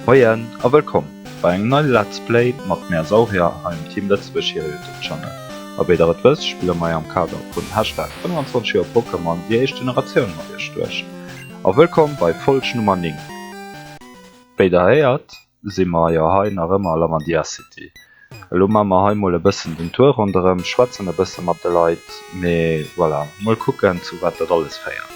Moien a wëllkomm bei engem neie Let's Play mat mär Saurier hei um Team Lëtzebuerg hire Youtube Channel. A wéi der et wësst spille mer am Kader vun Hashtag 25 Joer Pokémon déi éischt Generatioun mat iech duerch. A wëllkomm bei Folg Nummer 9. Wéi der héiert si mer jo hei nach ëmmer a Lavandia City. Elo maa mer hei mol e bëssen den Tour ronderëm, schwätzen e bësse mat de Leit, mee voilà, mol kucken zu wat dat alles féiert.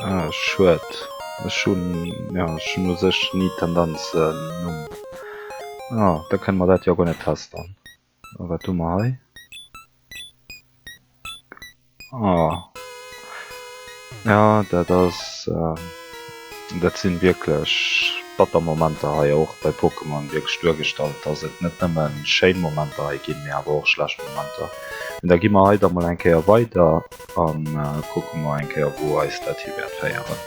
Ah, schued. Ech hunn, ja, ech hunn u sech ni d'Tendenz Numm. Ah, da kënne mer dat jo guer net testen. A wat hu mer hei? Ah. Ja, dat ass, dat sinn wierklech batter Momenter hei och bei Pokémon wierklech duergestallt, dass et net nëmmen schéin Momenter hei ginn, mee awer och schlecht Momenter. Mee da gi mer hei da mol eng Kéier weider an kucke mer eng Kéier wou eis dat hi wäert féieren.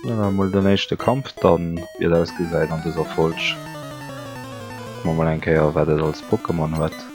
Voilà, mol den éischte Kampf dann, wéi et ausgesäit an dëser Folg. Kucke mer mol eng Kéier wat et als Pokémon huet.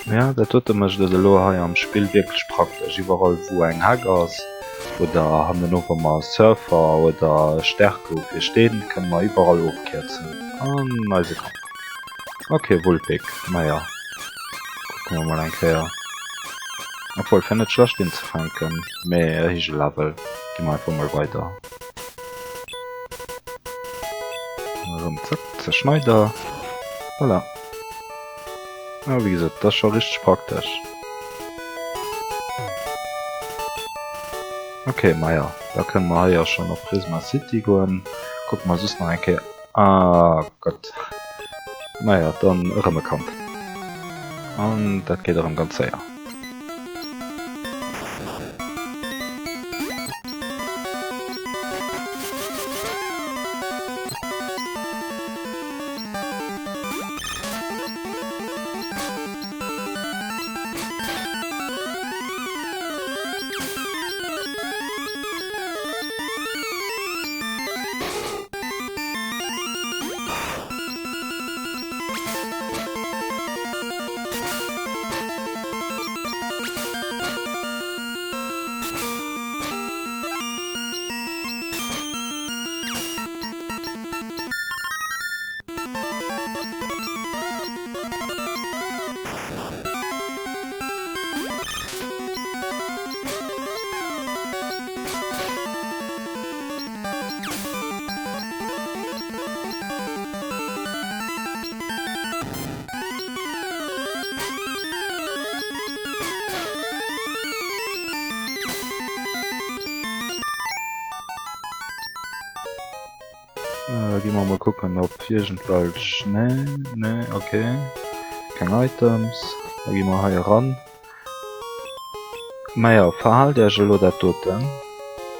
Ja, dat dote mécht et elo hei am Spill wierklech praktesch. Iwwerall wou eng Heck ass oder hanneno wa mer Surfer oder Stärke hu fir Steen, kënne mer iwwerall ofkierzen an eise Kampf. Ok, Vulpik, naja, kucke mer mol eng Kéier. Obwuel, fir net schlecht unzefänken, mee e héije Level, gi mer einfach mol weider. Erëm zack, Zerschneider, voilà. Ja, wéi gesot, dat ass scho richteg praktesch. Ok, maja, da kënne mer hei jo schonn op Prisma City goen. Kucke mer soss nach eng Kéier. Ah Gott. Naja, dann erëm e Kampf. An dat geet erëm ganz séier. Gi mer mol kucken op iergendwelch, nee, nee, ok, keng Items. Da gi mer hei eran. Majo, verhaalt iech elo dat doten.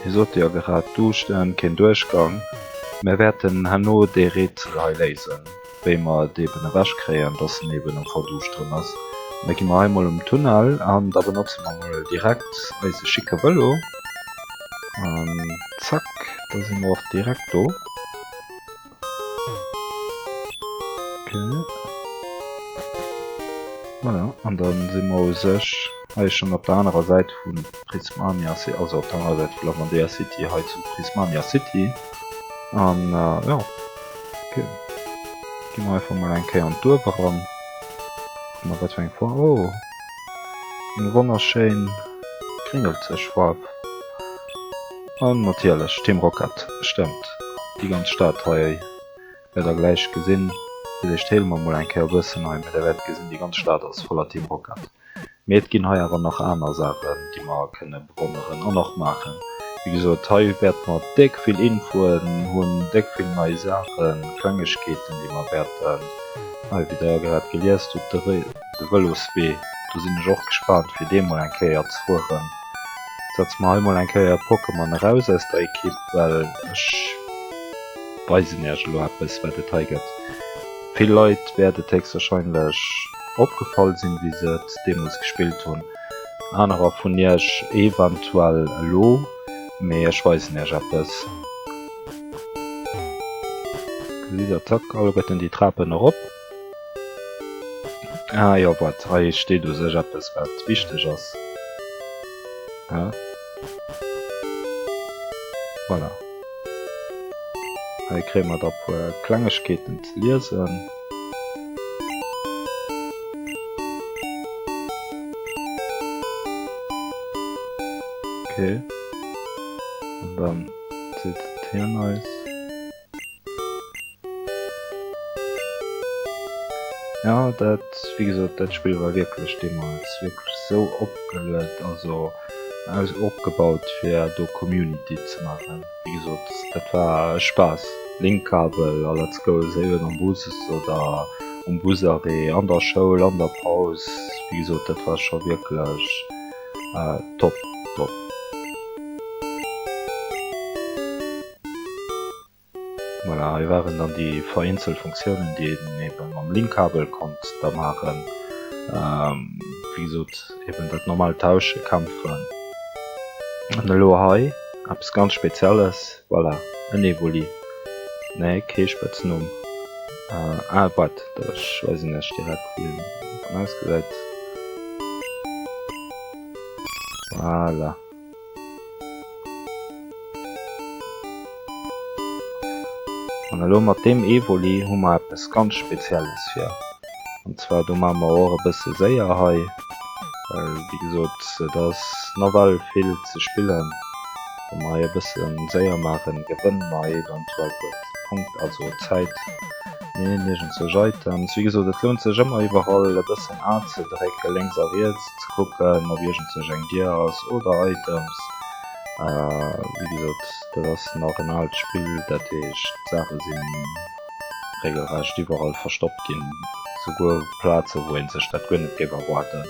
Dir sot jo grad, Duuschten, keen Duerchgang. Mir wäerten herno dee Rätsel hei léisen, wéi mer et eben ewechkréien, dass en eben am Verduuschteren ass. Da gi mer hei mol um Tunnel an da benotze mer mol direkt eise schicke Vëlo. An zack, da si mer och direkt do. Okay. Voilà, an dann si mer u sech hei schonn op der anerer Säit vu Prismania City, also op der anerer Säit vu Lavandea City, hei zu Prismania City. An äh, ja, okay. Gi mer einfach mol eng Kéier an d'Duerf eran. Kucke mer wat fir eng Foarf. Oh, eng wonnerschéin gringelzeg Foarf. An natierlech Team Rocket, stëmmt. Déi ganz Stad hei wäert der gläich gesinn. Villäicht heele mer mol eng Kéier e bëssen hei, mee der wäert gesinn, déi ganz Stad ass voller Team Rocket. Mee et ginn hei awer nach aner Saachen, déi mer kënne bewonneren an och maachen. Wéi gesot, hei wäerte mer déck vill Infoen hunn, déck vill nei Saachen, Klengegkeeten, déi mer wäerten hei, wéi der grad geliest hutt, de Vëloswee, do sinn ech och gespaant, fir dee mol eng Kéier ze fueren. Setze mer hei mol eng Kéier Pokémon eraus aus der Ekipp, well ech weisen iech elo eppes wat et hei gëtt. Vill Leit wäert et héchstwahrscheinlech opgefall sinn, wéi se et deemools gespillt hunn, anerer vun iech eventuell elo, mee ech weisen iech eppes. Gesitt der, zack, alleguerten déi Trapen erop. Ah jo, wat, hei steet u sech eppes wat wichteg ass. Hä? Voilà. Hei kréie mer da puer Klengegkeeten ze liesen. Okay. An dann seet hien eis. Ja, dat, wéi gesot, dat Spill war wierklech deemools wierklech esou opgeluet, also aus opgebaut fir do Community ze maachen. Wéi gesot, dat war e Spaass. Linkkabel a let's go, séi huet am Bus oder um Busarrêt, an der Schoul, an der Paus, wéi gesot, dat war scho wierklech top, top. Voilà, hei waren dann déi vereenzelt Funktiounen, déi een eben mam Linkkabel konnt da maachen. Wéi gesot, eben dat normaalt Tauschen, Kämpfen. An elo hei eppes ganz Spezielles, voilà, en Evoli. Nee, kee Spëtznumm. Ah, waart, ech weisen iech direkt, wéi en dann ausgesäit. Voilà. An elo mat deem Evoli hu mer eppes ganz Spezielles vir. An zwar do maache mer och e bësse séier hei, well wéi gesot et ass nawell vill ze spillen. Wa mer hei e bësse séier maachen, gewënne mer eventuell puer Punkt, also Zäit. Nee, niergendzwousch Items. Wéi gesot, et lount sech ëmmer iwwerall e bëssen A ze drécken, lénks a riets. ze kucken op iergendzwousch eng Dier ass oder Items. Wéi gesot, dat ass nach en aalt Spill, dat heescht d'Saache si regelrecht iwwerall verstoppt ginn, souguer op Plaze wou ee sech dat guer net géif erwaarden.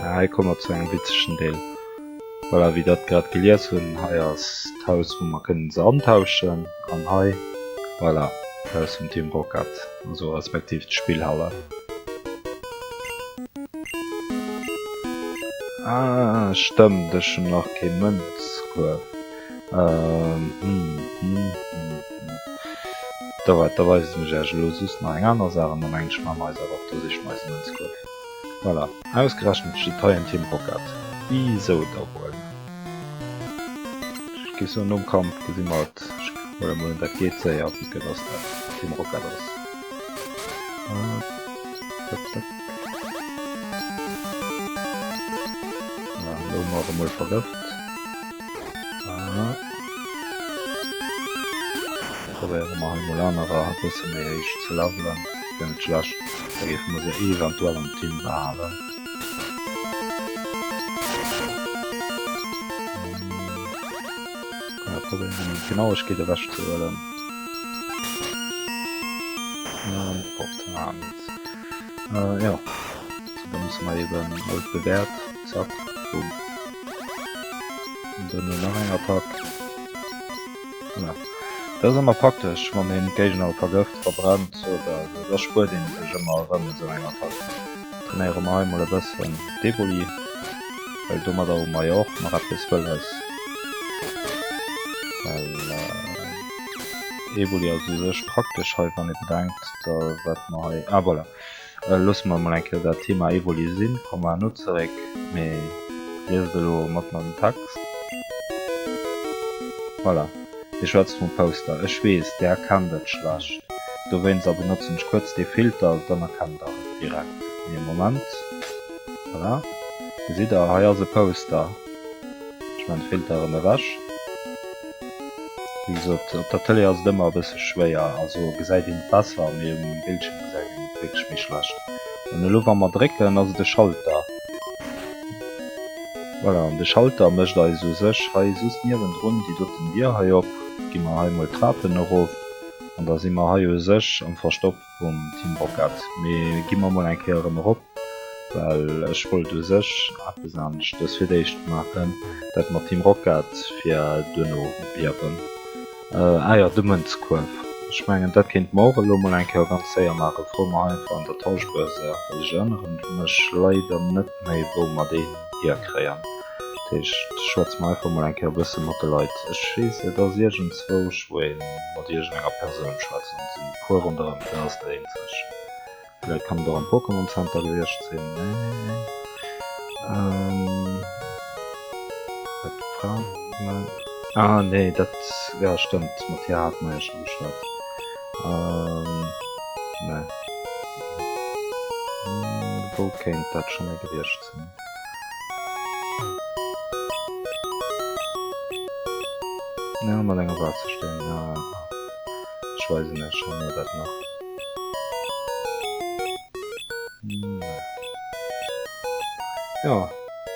Hei komme mer zu engem witzegen Deel. Voilà, wéi der et grad gelies hunn, hei ass d'Haus wou mer kënnen se antauschen an hei, voilà, d'Haus vum Team Rocket, also respektiv d'Spillhalle. Ah, stëmmt, ech hunn nach kee Mënzkuerf. Da waart, da weisen ech Iech elo just nach eng aner Saach an dann mengen ech maache mer eis awer op der Sich no eisem Mënzkuerf. Voilà, ausgerechent steet hei en Team Rocket. Wisou da wuel? Ech géif soen nom Kampf gesi mer et. Ech huelen mol un dat geet séier, vue que dass dat Team Rocket ass. Zack, zack. Voilà, elo hu mer och emol vergëft. Probéiere mer hei mol anerer e bësse méi héich ze levelen. Wier net schlecht, da géife mer se eventuell am Team behalen. Kënne probéieren déi Genauegkeet ewech ze huelen. Important. Jo, da musse mer eben alt bewäert. Zack, boom. An duerno nach eng Attack. Voilà. Dat ass ëmmer praktesch, wann een d'Géigner vergëft, verbrennt oder esou, da spuert een sech ëmmer erëm esou eng Attack. Trainéiere mer hei mol e bëssen d'Evoli, well domadder hu mer jo och nach eppes wëlles. Well Evoli ass u sech praktesch hei, wann ee bedenkt, da wat mer hei, ah voilà. Loosse mer emol eng Kéier dat Thema Evoli sinn, komme mer herno zeréck, mee liest elo mat mer den Text. Voilà, Dir schwätzt vum Poster. Ech weess, Dir erkennt et schlecht, dowéinst a benotzen ech kuerz dee Filter, dann erkennt der et direkt. Mee Moment, voilà, gesitt der, hei ass e Poster. Ech man de Filter erëm ewech. Wéi gesot, op der Tëlee ass et ëmmer e bësse schwéier, also gesäit een et besser, mee um Bildschierm gesäit een et wierklech méi schlecht. An elo wa mer drécken, ass et e Schalter. Voilà, an de Schalter mécht eis u sech hei just niewendrun déi doten Dier hei op. Gi mer hei mol d'Trapen erof an da si mer hei u sech am Verstopp vum Team Rocket. Mee gi mer mol eng Kéier erëm erop. Well ech wollt u sech eppes aneschtes fir d'éischt maachen, dat mat Team Rocket fir duerno bierwen. Ah jo, de Mënzkuerf. Ech mengen dat kéinte mer och elo mol eng Kéier ganz séier maachen. Froe mer einfach an der Tauschbörse, well ech erënneren mech leider net méi wou mer deen hierkréien. Dat heescht schwätze mer einfach mol eng Kéier e bësse mat de Leit. Ech weess et ass iergendzwousch wou ee mat iergendenger Persoun schwätzt an et sinn e puer ronderëm, dat ass dat eenzeg. Vläit kann et och am Pokémon Center gewiescht sinn. Nee. Ähm. Dat Fra. Ah, nee, dat. Ja, stëmmt. Mat hir hate mer jo scho geschwat. Ähm. Nee. Wou kéint dat scho méi gewiescht sinn? Ja, mat enger Waassersteen. Ja, ech weisen iech herno dat nach. Jo,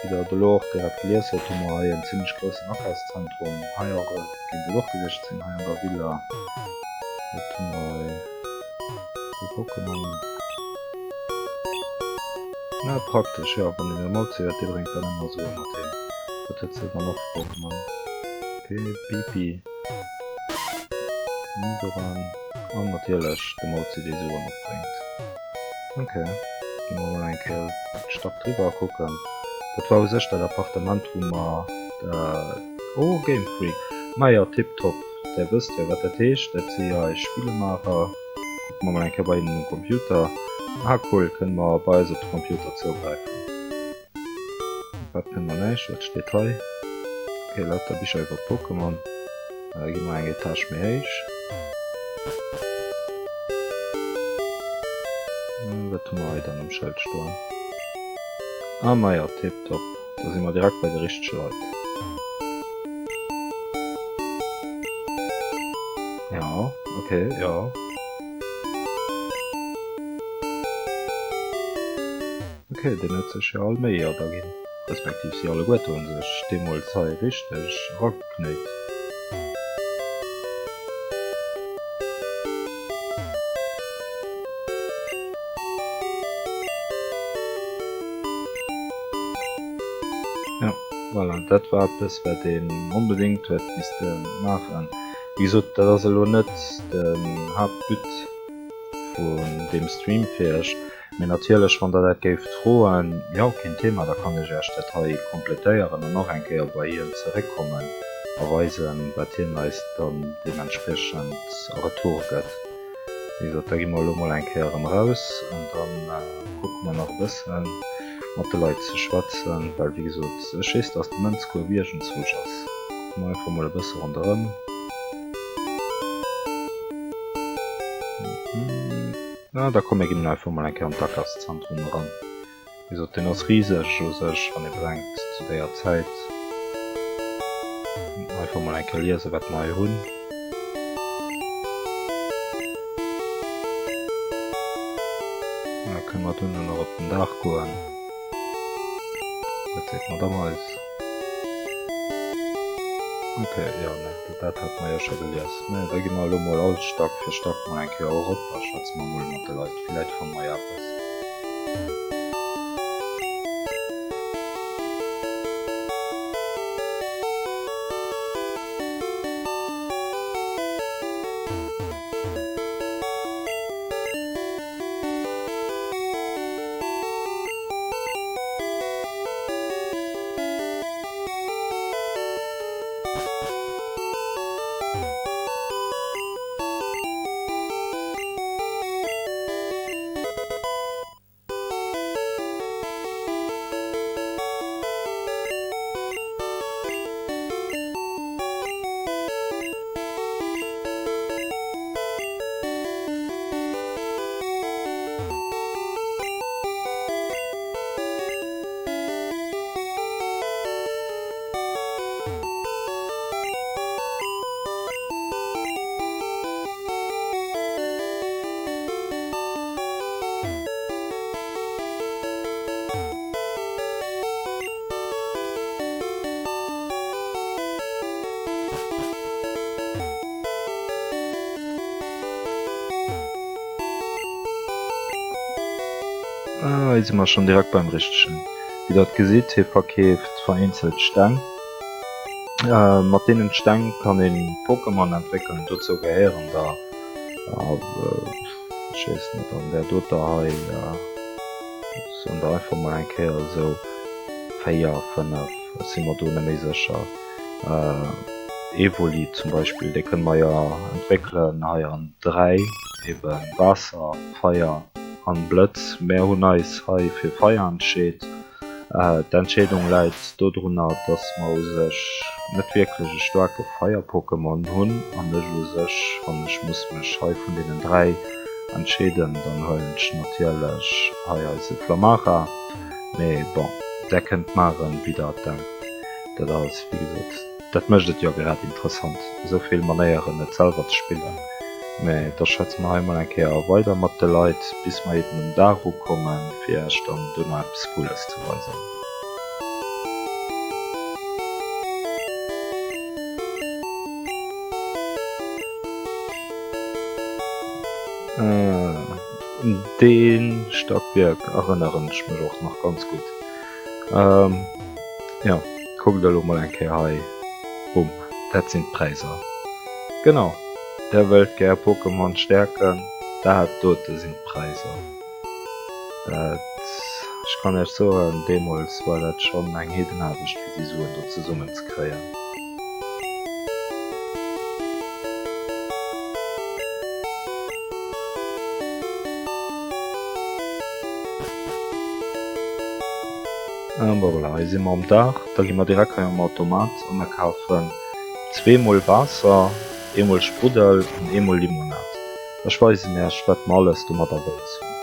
wéi der et elo och direkt gelies hutt, hu mer hei en zimlech groussen Akafszentrum. Hei och, kéint et och gewiescht sinn, hei an der Villa. Wat hu mer hei? E Pokémon. Ja, praktesch, jo, wann een e Mozi huet, dee bréngt dann ëmmer Sue mat heem. Wat huet se dann och fir Pokémon? Okay, Pipi. Nidoran. An natierlech de Mozi dee Suen matbréngt. Ok, gi mer mol eng Kéier d'Stack driwwer kucken. Dat war u sech dat Appartement wou mer Oh Game Freak, majo tiptop, där wësst jo wat dat heescht, dat si jo eis Spillemaacher. Kucke mer mol eng Kéier bei hinnen um Computer. Ah cool, kënne mer bei eis op de Computer zougräifen. Wat kënne mer näischt? Wat steet hei? Ok, lauter Bicher iwwer Pokémon. Da gi mer eng Etage méi héich. Wat hu mer hei dann um Schëld stoen? Ah majo, tiptop. Da si mer direkt bei de richtege Leit. Ja, ok, jo. Ok, deen huet sech jo all Méi jo da ginn, respektiv si alleguerte hunn sech deemools hei richteg erageknéit. Jo, voilà, dat war eppes wat een onbedéngt huet misste maachen. Wéi gesot, dat ass elo net den Haaptbut vun deem Stream fir iech. Mee natierlech, wann der dat géift froen, jo, keen Thema, da kann ech Iech dat hei kompletéieren an och eng Kéier bei hien zeréckkommen a weisen, wat hien eis dann deementspriechend a Retour gëtt. Wéi gesot, da gi mer elo mol eng Kéier erëm eraus an da kucke mer nach e bësse mat de Leit ze schwätzen, well wéi gesot, ech weess, dass de Mënzkuerf iergendzwousch ass. Kucke mer einfach mol e bësse ronderëm. Na da komm mir ginn einfach mol eng Kéier an d'Akafszentrum eran. Wéi gesot, deen ass riseg u sech, wann ee bedenkt zu déier Zäit. Einfach mol eng Kéier liesen, wat mer hei hunn. kënne mer dunn nach op den Daach goen. Wat seet d'Madame eis? Ok, jo, nee, dat hate mer jo scho gelies. Mä da gi mer elo mol all Stack fir Stack mol eng Kéier erop a schwätze mer mol mat de Leit. Villäit fanne mer jo eppes. Ah, hei si mer schonn direkt beim Richtegen. Wéi der et gesitt, hie verkeeft vereenzelt Steng. Mat deenen Steng kann een Pokémon entwéckelen, dozou gehéieren der, ech weess net, an där doter hei soen der einfach mol eng Kéier esou 4, 5, ech si mer do net méi sécher, Evoli zum Beispill, dee kënne mer jo entwéckelen hei an 3, eben Waasser, Feier an Blëtz. Mär hunn eis hei fir Feier entscheet. D'Entscheedung läit dodrunner, dass mer u sech net wierklech e staarke Feier-Pokémon hunn an ech u sech, wann ech muss mech hei vun deenen 3 entscheeden, dann huelen ech natierlech hei eise Flamara. Mee bon, där kënnt maachen, wéi der et denkt. Dat ass, wéi gesot, dat mécht et jo grad interessant, esou vill Manéieren et selwer ze spillen. Mä da schwätze mer hei mol eng Kéier weider mat de Leit, bis mer eben um Daach ukommen, fir Iech dann duerno eppes Cooles ze weisen. Un dee Stackwierk erënneren ech mech och nach ganz gutt. Jo, kuckt elo mol eng Kéier hei, bumm, dat sinn d'Präisser. Genau. Der wëllt gär Pokémon stäerken? Dat dote sinn d'Präisser. Dat, ech kann iech soen, deemools war dat schonn eng Heedenaarbecht fir déi Suen do zesummen ze kréien. Bon voilà, hei si mer um Daach. Da gi mer direkt hei am Automat a mer kafen zweemol Waasser. Eemol Spruddel an eemol Limonad. Ech weisen iech wat mer alles domadder wëlles hunn.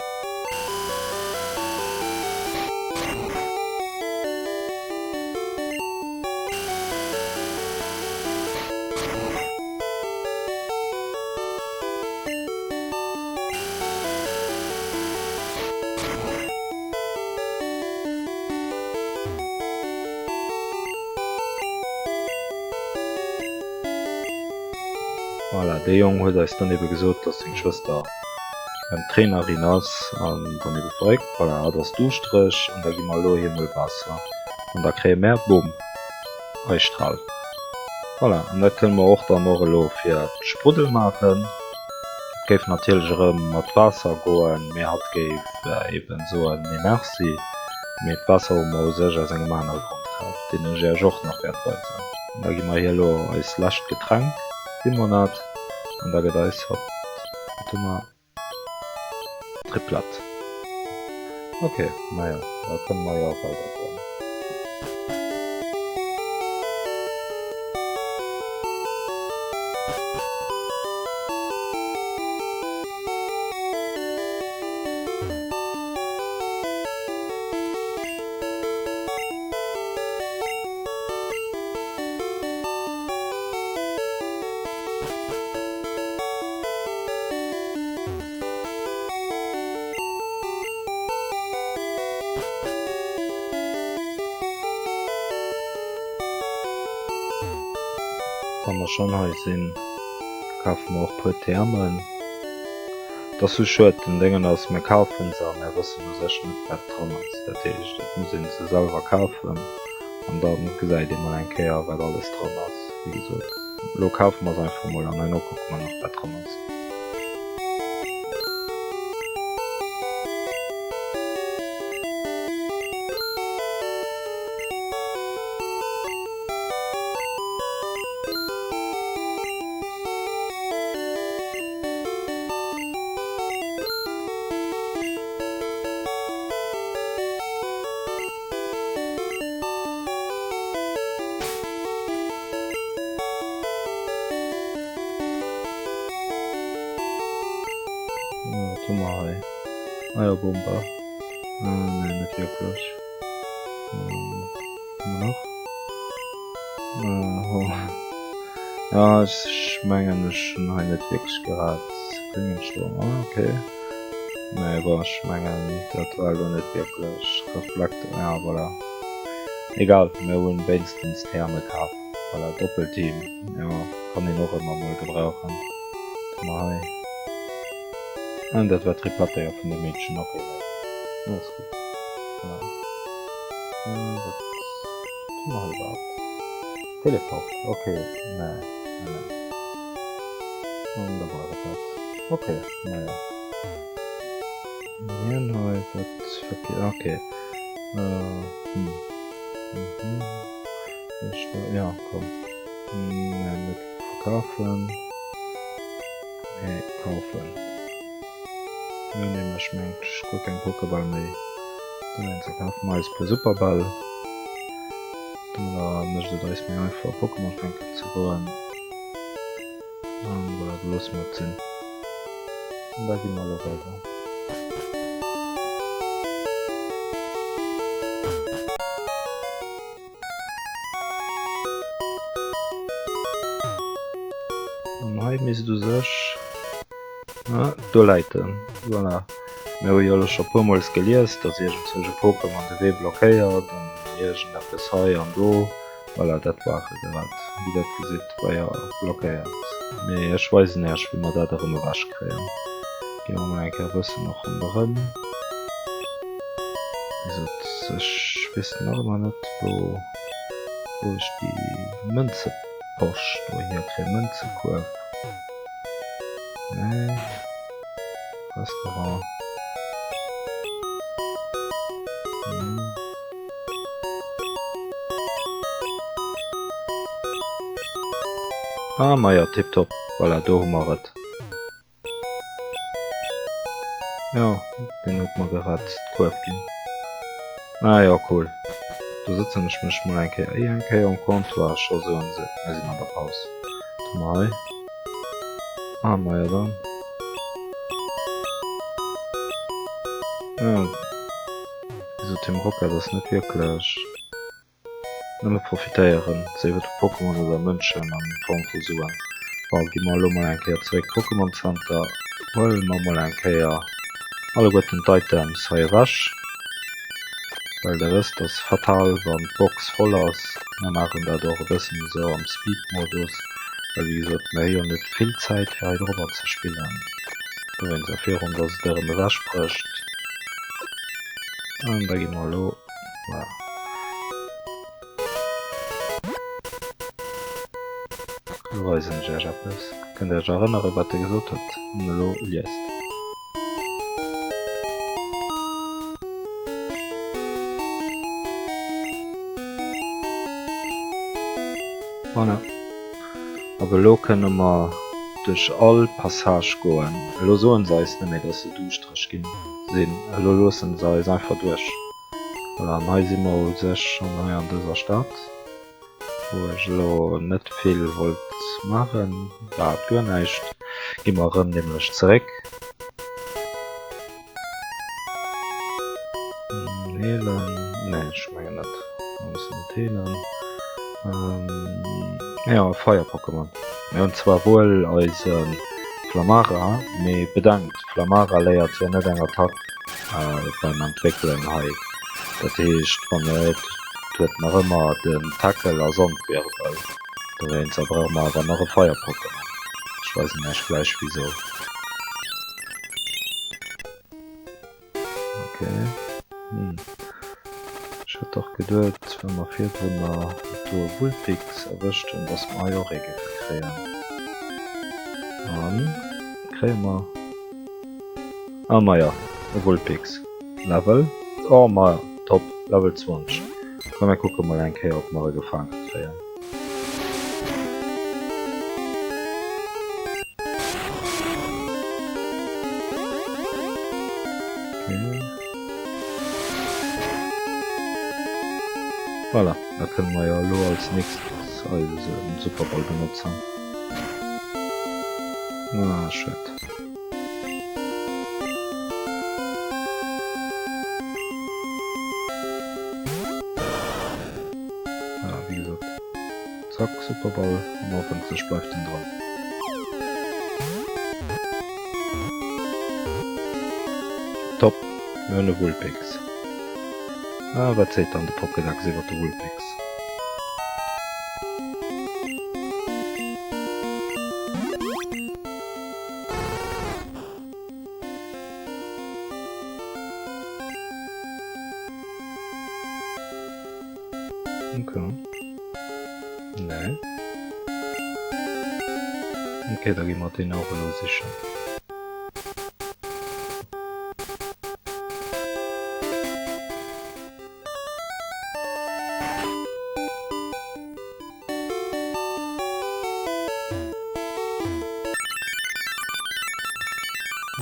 Voilà, dee Jong huet eis dann ebe gesot, dass seng Schwëster eng Trainerin ass an dann ebe verréckt. Voilà, hatt ass duuschtereg an da gi mer elo hir mol Waasser an da kréie mär, boom, Eisstral. Voilà, an dat kënne mer och dann och elo fir d'Spruddel maachen. Et géif natierlech erëm mat Waasser goen, mee hatt géif eben soen, nee merci. Mee d'Waasser hu mer u sech aus engem anere Grond kaf, deen ech iech och nach wäert weisen. An da gi mer hir elo eis lescht Getränk, d'Limonad, an da gëtt eis hatt, wat hu mer, Triplett. Ok, majo, da kënne mer jo weidergoen. Wa mer schonn hei sinn, kafe mer och puer TMen. Et ass sou schued, den Déngen ass, mir kafen se a mir wëssen u sech net wat dran ass. Dat heescht et muss een se selwer kafen an da gesäit ee mol eng Kéier wat alles dran ass. Wéi gesot, elo kafe mer se einfach mol an herno kucke mer nach wat dran ass. Wat hu mer hei? Eierbomber? Nee, net wierklech. Wat hu mer nach? Ja, ech mengen ech hunn hei net wierklech gerad. Klingelstoung, ah ok. Mee bon, ech mengen dat war elo net wierklech Reflekt, ja voilà. Egal, mir hunn wéinstens d'Häerme kaf. Voilà, Doppelteam, jo kann een och ëmmer mol gebrauchen. Wat hu mer hei? Ah, dat war d'Triplatéier vun dem Meedchen, ok, nee, ass gutt. Voilà. Wat hu mer hei iwwerhaapt? Teleport, ok, nee, nee, nee. An da war et dat. Ok, naja. Hien hei, wat, wat, ok. Äh, hm. Mhm. Ech, ja, komm. Nee, net verkafen. Nee, kaufen. Mir hunn nämlech mengt ech guer keng Pokéball méi. Dowéinster kafe mer eis e puer Superbäll. Domadder mécht et eis méi einfach Pokémon fänken ze goen. An voilà, do loosse mer et sinn. An da gi mer elo weider. An hei misst u sech, ah, do läit en, voilà. Mir hu jo elo scho puermools gelies, dass iergendzwousch e Pokémon de Wee blockéiert an iergendeppes hei an do. Voilà, dat war e grad, wéi der et gesitt, war jo blockéiert. Mee ech weisen iech, wéi mer dat erëm ewech kréien. Gi mer mol eng Kéier e bëssen och ronderëm. Wéi gesot, ech weess nach ëmmer net, wou wou ech déi Mënzeposch do hierkréien, Mënzekuerf. Nee. Restaurant. Hm. Ah, maja, tiptop. Voilà, do hu mer et. Jo, deen huet mer grad d'Kuerf ginn. Ah jo, cool. Do sëtzen ech mech mol eng Kéier, eng Kéier um Comptoir, scho soen se, mir sinn an der Paus. Wat hu mer hei? Ah, maja dann. Ja, wieso Team Rocket ass net wierklech. Nëmme profitéieren, séif et vu Pokémon oder Mënschen an Form vu Suen. Bon, gi mer elo mol eng Kéier zeréck Pokémon Center, huele mer mol eng Kéier alleguerten d'Items hei ewech, well der wësst, ass fatal wann d'Box voll ass. Mir maachen dat och e bëssen esou am Speed-Modus, well wéi gesot, mir hu jo net vill Zäit fir hei drobber ze spillen, dowéinst a virun dass et erëm ewechbrécht. An da gi mer elo. Voilà. Elo weisen ech iech eppes. Kënnt dir iech erënneren, wat e gesot huet? An elo liest. Voilà. Ab elo kënne mer duerch all Passage goen. Elo soen se eis net méi, dass se duuschtereg ginn sinn. Elo loossen se eis einfach duerch. Voilà, an hei si mer u sech schonn hei an dëser Stad, wou ech elo net vill wollt maachen, iwwerhaapt guer näischt. Gi mer erëm nämlech zeréck. Heelen? Nee, ech mengen net. Mer mussen net heelen. Jo, e Feier-Pokémon. Mir hunn zwar wuel eise Flamara, mee bedenkt, Flamara léiert jo net eng Attack beim Entwéckelen hei. Dat heescht, wann et huet nach ëmmer den Tackle a Sandwirbel. Dowéinster brauche mer awer nach e Feier-Pokémon. Ech weisen iech gläich wisou. Okay. Hm. Ech hat dach geduet, well mer virdrunner do e Vulpix erwëscht hunn, dass mer hei och ee géife kréien. An kréie mer? Ah maja, e Vulpix. Level? Oh ma top, Level 20. Komm mir kucke mol eng Kéier ob mer e gefaange kréien. Okay. Voilà, da kënne mer jo elo als nächstes eise Superball benotzen. Ah, schued. Ah, wéi gesot. Zack, Superball, an hoffentlech bleift en dran. Top, mir hunn e Vulpix. Ah, wat seet dann de Pokédex iwwer de Vulpix? Okay. Nee. Okay, da gi mer deen och elo sichen.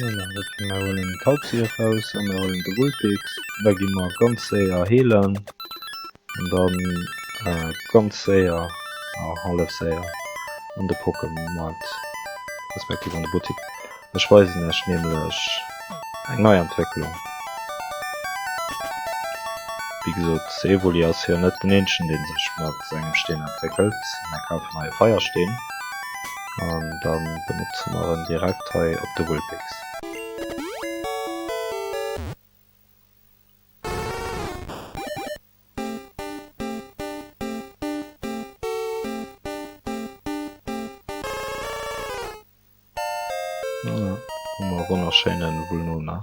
Voilà, dat mir huelen d'Taubsi eraus a mir huelen de Vulpix. Da gi mer ganz séier heelen an dann ganz séier, hallef séier an de Pokémart respektiv an de Buttik. Ech weisen iech nämlech eng nei Entwécklung. Wéi gesot, Evoli ass jo net den eenzegen deen sech mat engem Steen entwéckelt. Mir kafen hei e Feiersteen an da benotze mer en direkt hei op de Vulpix. Voilà, hu mer e wonnerschéinen Vulnona.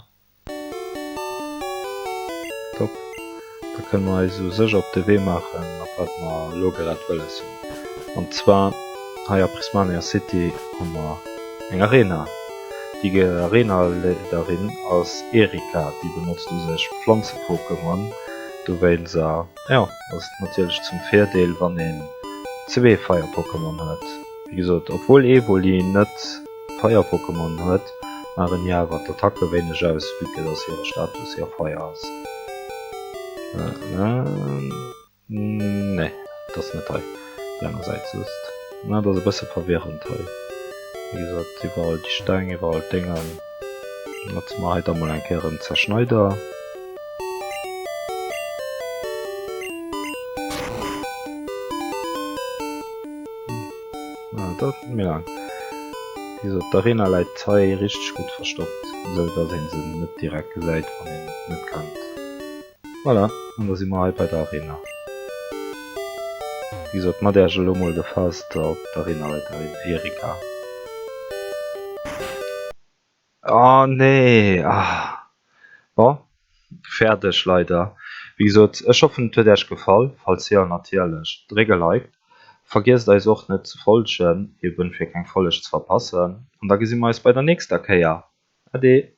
Top. Da kënne mer eis u sech op de Wee maachen, op wat mer elo grad wëlles hunn. An zwar hei a Prismania City hu mer eng Arena. Déi Arenaleaderin ass Erika, déi benotzt u sech Planzepokémon. Dowéinster, jo, ass et natierlech zum Virdeel, wann een zwee Feierpokémon huet. Wéi gesot, obwuel Evoli net Feier-Pokémon huet, maachen hir awer d'Attacke wéineg aus, vue que dass hire Status jo Feier ass. Nee, et ass net hei, déi aner Säit just. Na, et ass e bësse verwirrend hei. Wéi gesot, iwwerall déi Steng, iwwerall d'Déngen. Notze mer hei da mol eng Kéier en Zerschneider. Ah, dat méi lang. Wéi gesot, d'Arena läit hei richteg gutt verstoppt, esou dass een se net direkt gesäit, wann een et net kennt. Voilà, an da si mer hei bei der Arena. Wéi gesot, mat Äerch elo mol gefaasst op d'Arena Leiterin Erika. Oh nee, ah. Bon, fäerdeg leider. Wéi gesot, ech hoffen et huet Äerch gefall. Falls jo, natierlech dréck e Like. Vergiesst eis och net ze folgen, eben fir keng Folleg ze verpassen. An da gesi mer eis bei der nächster Kéier. Ade!